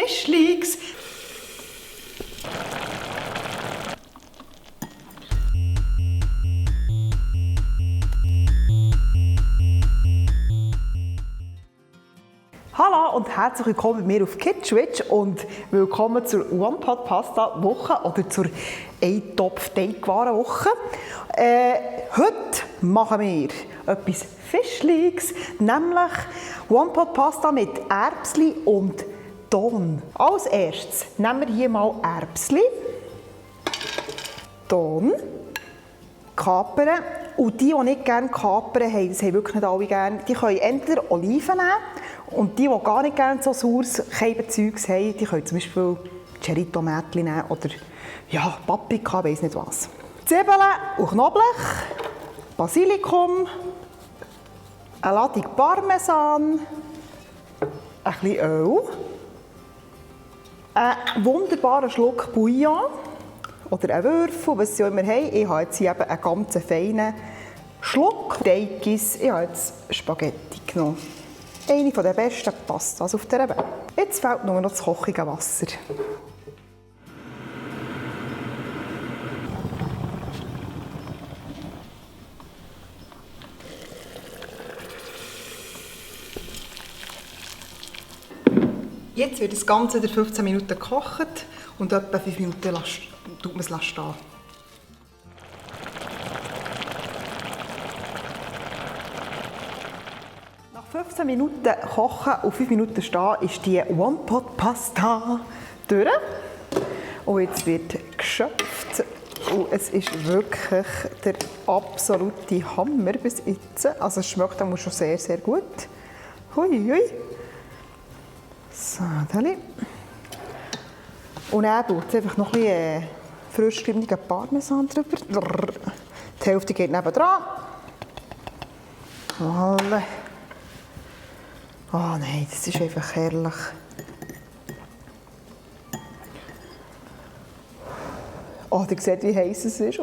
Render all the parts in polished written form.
Fischleaks. Hallo und herzlich willkommen bei mir auf KidsSwitch und willkommen zur One-Pot-Pasta-Woche oder zur Eintopf-Teigwaren-Woche. Heute machen wir etwas Fischliches, nämlich One-Pot-Pasta mit Erbsli und Don. Als erstes nehmen wir hier mal Erbsli, Don, kapern. Und die nicht gerne kapern haben, das haben wirklich nicht alle gerne, die können entweder Oliven nehmen. Und die gar nicht gerne so saures Keibenzeugs haben, die können zum Beispiel Cherry-Tomätchen nehmen oder ja, Paprika, weiss nicht was. Zwiebeln und Knoblauch, Basilikum, eine Ladung Parmesan, ein bisschen Öl, einen wunderbaren Schluck Bouillon oder einen Würfel, was sie auch immer haben. Ich habe jetzt hier eben einen ganz feinen Schluck Teigis. Ich habe jetzt Spaghetti genommen. Eine der besten Pastas auf dieser Welt. Jetzt fehlt nur noch das kochige Wasser. Jetzt wird das Ganze in 15 Minuten gekocht und etwa 5 Minuten tut man es stehen. Nach 15 Minuten kochen und 5 Minuten stehen ist die One-Pot-Pasta durch. Und jetzt wird geschöpft. Und es ist wirklich der absolute Hammer bis jetzt. Also es schmeckt auch schon sehr, sehr gut. Hui, hui. So, dann. Und dann braucht es einfach noch ein bisschen frisch geschriebenen Parmesan drüber. Die Hälfte geht nebendran. Alle. Oh nein, das ist einfach herrlich. Oh, ihr seht, wie heiß es ist.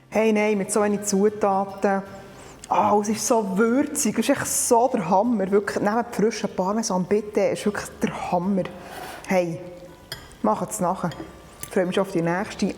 Hey, nein, mit so wenig Zutaten. Oh, es ist so würzig, es ist echt so der Hammer. Wirklich, nehmt frischen Parmesan bitte, es ist wirklich der Hammer. Hey, macht es nachher. Ich freue mich schon auf die nächste.